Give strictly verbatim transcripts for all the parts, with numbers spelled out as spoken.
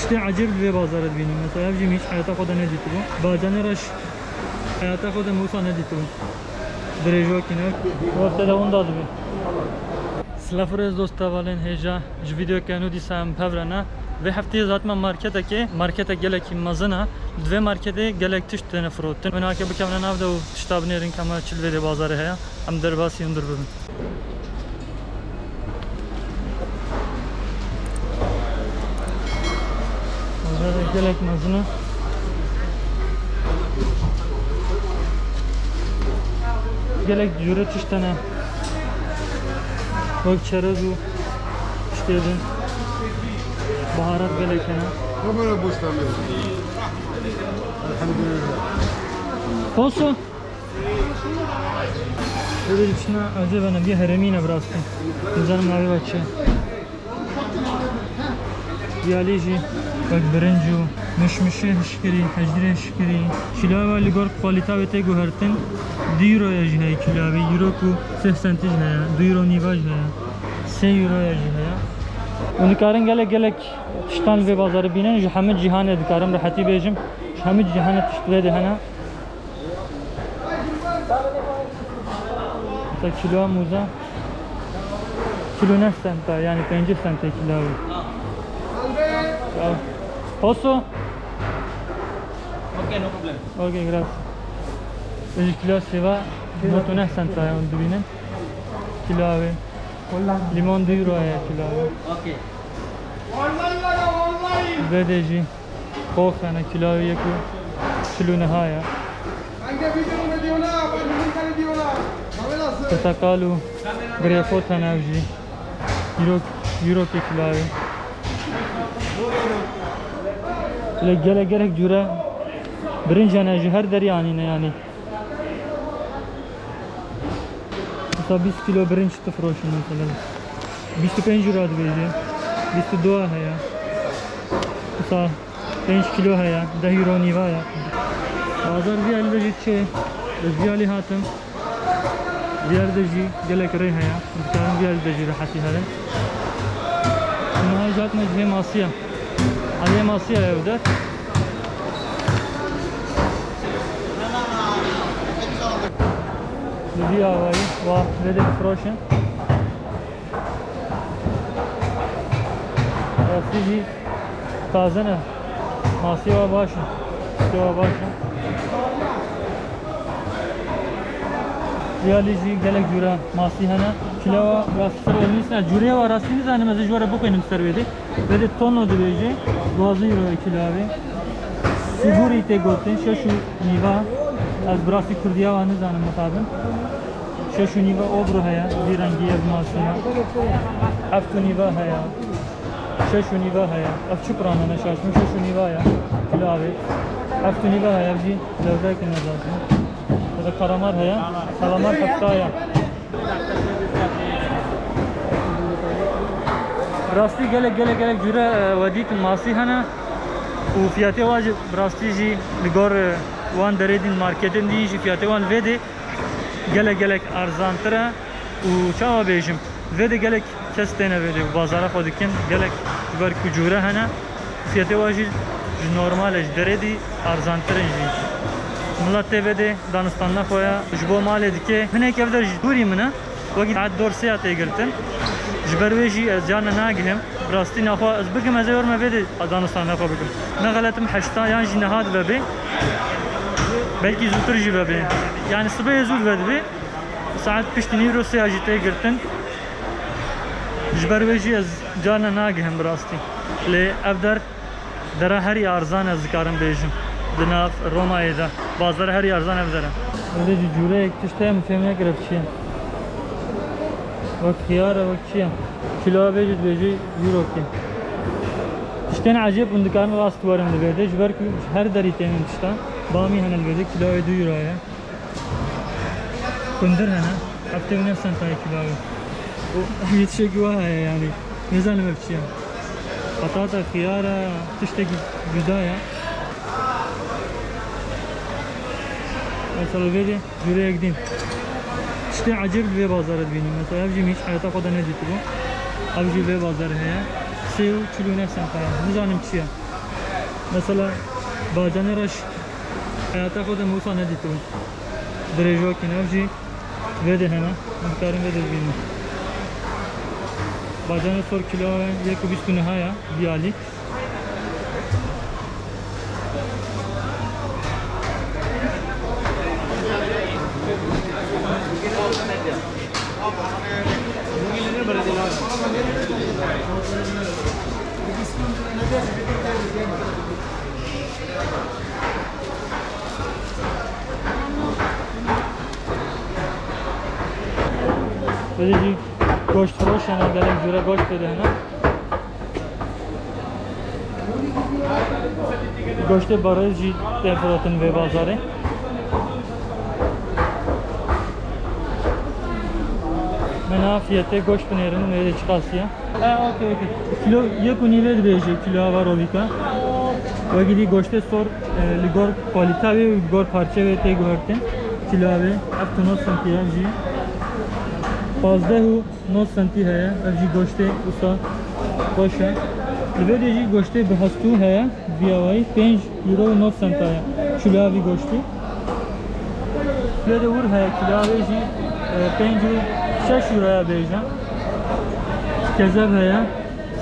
Tiştê ecêb di vê bazarê dibînim. Mesela ev jî min hiç heyata xwe de nedîtibû. Bacanê reş heyata xwe de min wisa nedîtibû. Dirêj wekî ne. Wextê de winda dibe. Silav û rêz dost hevalên hêja. Ji vîdeoyeke nû dîsa em bi hev re ne. Vê hefteyê ez hatime marketekê. Marketek gelekî mezin e. Di vê marketê gelek tişt têne firotin. Wê nake bikevine nav de û tişta binêrin ke me çi li vê dê bazarê heye. Em derbasî hundir bibin. Bazar gelek mezin e. Gelek cûre tişt hene. Wek çerez û tiştê din. Baharat gelek hene. Kamera boş tamam. Elhamdülillah. Poso. Şöyle içine acaba ne bir heremine bıraktım. Güzel mavi bahçe. Diyalî jî wek birinc û mişmişê hişkirî, hecrê hişkirî. Kîloya li gor kalîta wê tê guhertin, du euroya jî heye kîloya wê, euro ku sê sentî jî heye, du euro nîva jî heye, sê euroya jî heye. Hûn dikarin gelek gelek tiştan li vê bazarê bînin, ji hemî cîhanê dikarim rehetî bêjim, ji hemî cîhanê tişt vê de hene. Mesela kilo mûza, kilo ne senta, yani pêncî sentê kilo. Ya. Posso? Ok, no problem. Ok, grazie. Pêncî kilo sêva, nod û neh senta, yani dibînin. Kilo abi. Limon du euro ya kilo abi. Ok. Bedê jî. Qox hene, kîloyê yek û çil û neh e. Portekal û greyfot hene, ev jî euro, euro kê kîloyê. Lê gelek gelek cûre birinc hene, ji her derê anîne yanî. Mesela bîst kilo birinç tu firoşin mesela. Bîst û pênc euro dibêje. Bîst û du heye. Mesela pênc kilo heye. Deh euro nîva ye. Bazar vî alî de jî çê. Ez vî alî hatim. Vî alî de jî gelek rê heye. Dikarin vî alî de jî rehetî herin. Niha jî hatime cihê masiya. Aliyê masiya ev der. Bi vî awayî, wa vê de firoşin. Rastî jî taze ne. Masî wa baş e. Masî wa baş e. Vî alî jî gelek cûre masî hene. Kîlewa rastî ser olmîs ne. Cûrê wa rastî nizanim ez ji we re bixwînim ser vê de. Vê de tono dibêje, duwazdeh euro kîlo avê. Sigurî tê gotin, şeş û nîva. Ez bi rastî kurdiya wa nizanim mixabin. Şeş û nîva obro heye, vî rengî ev masî ye. Heft û nîva heye. Şeş û nîva heye. Ev çi pirane ne şaş min, şeş û nîva ye. Kîlo avê. Heft û nîva heye, ev jî lewrek e, nezatim. Ya da kalamar heye. Kalamar hefta ye. Rastî gelek, gelek, gelek cûre, e, we dît masî hene û fiyatê wan jî bi rastî jî li gor, e, wan derê din marketên din jî fiyatê wan vê dê gelek, gelek erzantir e û çawa bêjim, vê dê gelek kes têne vê dê bazara xwe dikin, gelek ji ber ku cûre hene, fiyatê wan jî ji normal e, ji derê dî erzantir in jî. Milet tê vê dê danistana xwe ya ji bo malê dike. Hinek ev der ji dûrî min e. Wekî saet dor sê ya tê girtin. Ji ber wê jî ez carna nagihim. Bi rastî naxwe ez bikim ez ê werme vê dê danistana xwe bikim. Ne xeletim heşta yan jî neha dibe bê. Belkî zûtir jî vebe. Yani sibê zû dibe dibê. Saet piştî nîv ro sê ya jî tê girtin. Ji ber wê jî ez carna nagihim bi rastî. Lê ev der Dera herî arzan ez dikarim bêjim. Di nav Romayê de. Bazara herî arzan ev der e. Evde jî cûreyek tişt heye, min fêm nekir ev çi ye. Wek xiyar e, wek çi ye. Kîloya vê jî dibêjî euro kê. Tiştên ecêb hûn dikarin rast werin li vê de. Ji ber ku ji her derî tênin tiştan. Bamî hene li vê de, kîloya wê du euro ye. Kundir hene. Heftê û neh sentayê kîloyê. Û ev yê tiştekî wa heye yani. Nizanim ev çi ye. Patata, xiyar e, tiştekî cuda ye. Mesela vê de cûreyek din. Tiştê ecêb li vê bazarê dibînim. Mesela ev jî min hiç heyata xwe de nedîtibû. Ev jî vê bazarê heye. Sê û çil û neh sentayê. Nizanim çi ye. Mesela bacanê reş heyata xwe de min wisa nedîtibû. Dirêjokî ne, ev jî vê de hene. Em dikarin vê de bibînin. Bacanê sor kîloya yek û bîst û neh ya, vî alî. Vê jî goşt firoş hene, gelek cûre goşt tê de hene. Goştê berêz jî tên firotin vê bazarê. Me niha fiyetê goşt binêrin, wê de çiqas ye. Ha, okey, okey. Kilo yek û nîvê dibêje, kilo ava rolîka. Wekî dî goştê sor, e, li gor kalîta wê û li gor parçe wê tê guhertin. Kilo avê heft û nod sentî ye jî. Pazdeh û nod sentî heye, ev jî goştê wisa xweş e. Li vê de jî goştê bi hestû heye, vî awayî pênc euro û nod senta ye. Kilo avî goştî. Lê de wir heye, kilo avê jî, e, pênc û şeş euroya bêje. Kezeb heye,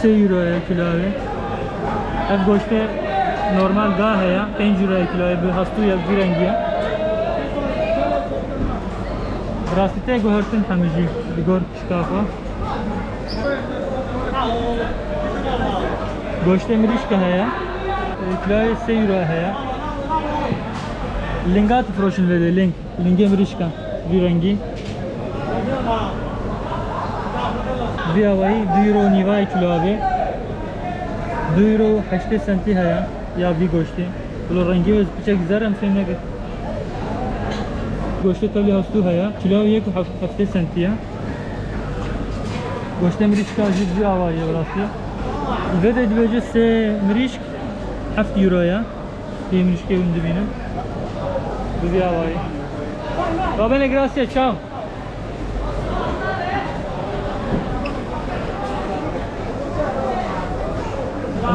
sê euroya kilo avê. Ev goştê normal ga heye, pênc euroya kilo avê, bi hestû ye, vî rengî ye. Rastî tê guhertin hemî jî li gor şika xwe. Goştê mirîşka heye. Kiloyê sê euro heye. Linga difiroşin vê de, ling. Lingê mirîşka. Vî rengî. Vî awayî du euro nîvayê kilo avê. Du euro heştê sentî heye ya vî goştê. Wilo rengê wê piçek zer em fêm nekir. Goştê tevlî hastû heye. Kilo yek û hef-, heftê sentî ye. Goştê mirîşka jî bi vî awayî ye bi rastî. Vê de dibêje sê mirîşk heft euro ye. Sê mirîşkê hûn dibînin. Bi vî awayî. Va bene, gracias, ciao.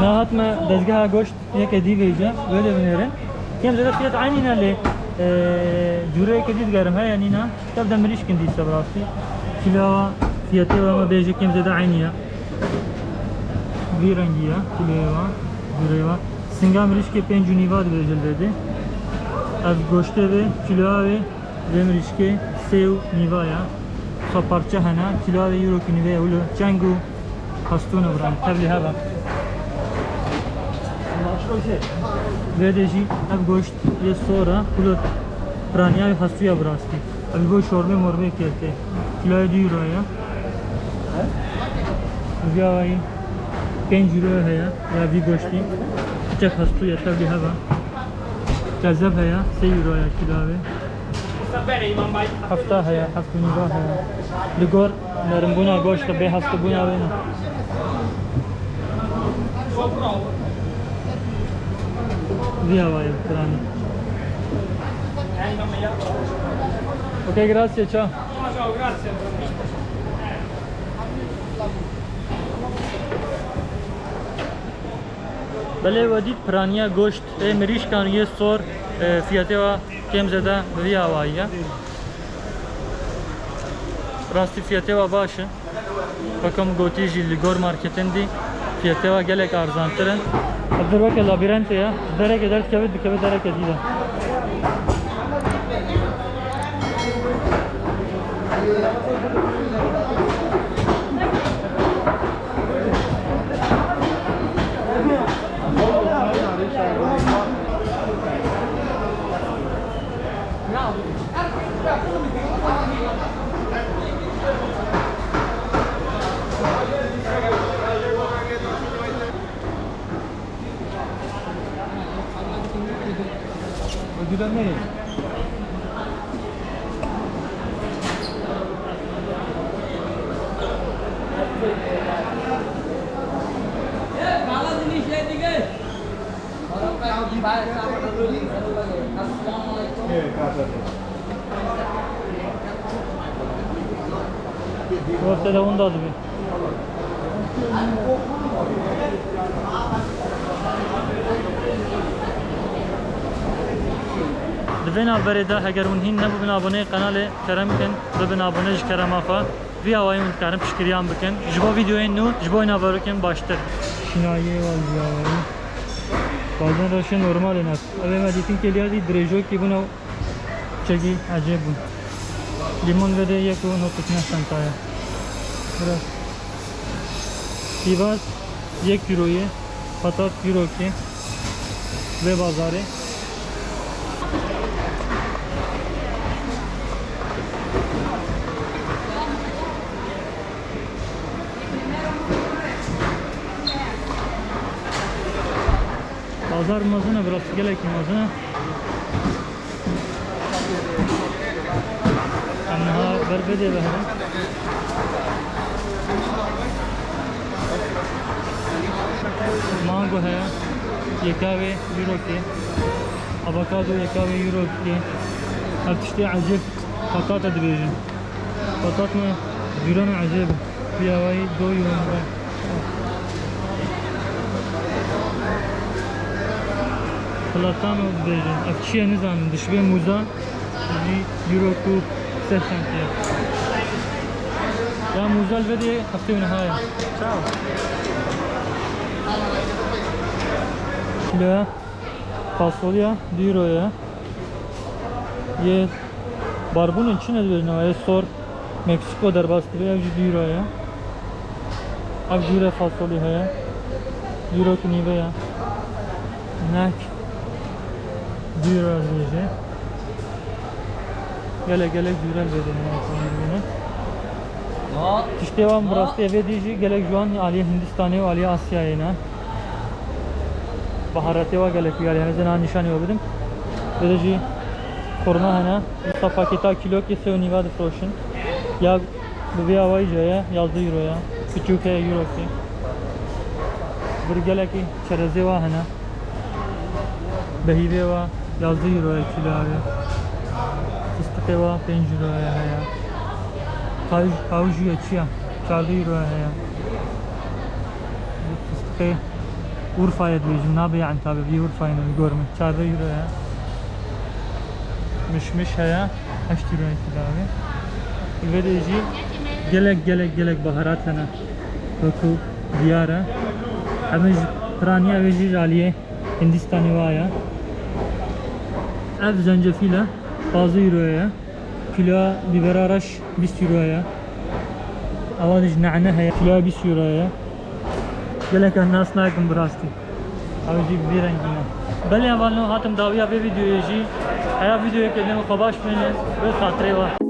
Niha hatime dezgeha goşt. Yeke dî vêje, wê de binêrin. Kêm zêde fiyet eynî ne lê, e, cûreyeke dî digerim, heye nîna. Tev de mirîşkin dîse bi rastî. Kîloya fiyetê ve me bêje kêm zêde eynî ye. Vî rengî ye, kîloyê ve, cûreyê ve. Singa mirîşkê pênc û nîva dibêje li vê de. Ev goştê vê, kîloya vê, vê mirîşkê sê û nîva ye. Sa parçe hene, kîloya vê euro kî nîve ye, wilo çeng û Hastûn e, bira, tevlî hebe. Vê de jî ev goşt yê sor e, kulo piraniya wê hastû ye bi rastî. Ev bo şorbê morbê kê tê. Kiloyê du euro ye. Vî awayî pênc euro heye ya vî goştî. Çek hastû ye, tevlî hebe. Kezeb heye, sê euro ye kilo avê. Hefta heye, heft û nîva heye. Li gor nerimbûna goşt bê hestibûna wê ne. Vî awayî bi kiranî. Ok, grazie, ciao. Belê we dît piraniya goşt ê mirîşkan yê sor, e, fiyetê wa kêm zêde bi vî awayî ye. Rastî fiyetê wa baş e. Weke min gotî jî li gor marketên dî fiyetê wa gelek arzantir in. Ev dir weke labîrentê ye. Ji derekê derdikeve dikeve dereke dî de. Wextê de winda dibî. Vê navberê de heger hûn hîn nebûbin aboneyê qenalê, kerem bikin, bibin abone ji kerema xwe. Vî awayî hûn dikarin piştgiriyan bikin. Ji bo vîdeoyên nû, ji bo naverokên baştir. Şînayê wal vî awayî. Bazen reşê normal in ev. Ev ê me dîtin kêliya dî dirêjokî bûn ew çekî ecêb bûn. Lîmon vedê yek û nod û pênc senta ye. Biraz. Pîvaz yek euro ye. Patat euro ki. Vê bazarê. Bazar mezin e, biraz gelekî mezin e. Em niha ber vê dê ve herin. Mango heye, yeka wê euro ki. Avokado yeka wê euro ki. Ev tiştê ecêb, patate dibêjin. Patat me cûrana ecêb e. Vî awayî do euro me. Platano dibêjin. Ev çi ye nizanim. Dişibê mûza jî euro ku sed sentiye. Ya mûza li vê dê heftê û niha ye. Çawa? Kiloya fasolya du euro ye. Yê barbûnên çi ne dibêjin, ew ê sor Meksîko derbas dibe, ev jî du euro ye. Ev jûre fasolî heye. Du euro ku nîve ye. Nek du euro dibêje. Gelek gelek jûre li vê dibêjin. Tiştê wan bi rastî evê dî jî gelek ji wan aliyê Hindistanê û aliyê Asyayê ne. Baharatê wa gelek wî aliyê, ez ê niha nîşanî we bidim. Vê de jî xurma hene. Wisa pakêta kîlokê sê û nîva difiroşin. Ya bi vê awayî jî heye, yazdeh euro ya. Piçûk heye, euro ki. Bir gelekî çerezê wa hene. Behîvê wa yazdeh euroya kîloya. Fistiqê wa pênc euroya heye. Kaw-, kawjû ye çi ye? Çardeh euroya heye. Fistiqê Urfayê dibêjin, nabe yani tabi vî Urfayê ne, li gor min. Çardeh euroya. Mişmiş heye, heşt euroya kîloya. Li vê de jî gelek, gelek, gelek baharat hene. Wekû diyar e. Em ji piraniya wê jî ji aliyê Hindistanê wa ye. Ev zencefîl e, pazdeh euroya ye. Kîloya bîbera reş bîst euroya ye. Ewa de jî nane heye, kîloya bîst euroya ye. Gelek ez nas nakim bi rastî. Ew jî bi vî rengî ne. Belê hevalno, hatim dawiya vê vîdeoyê jî. Heya vîdeoyê kirdin, xwe baş bimînin, bi xatirê we.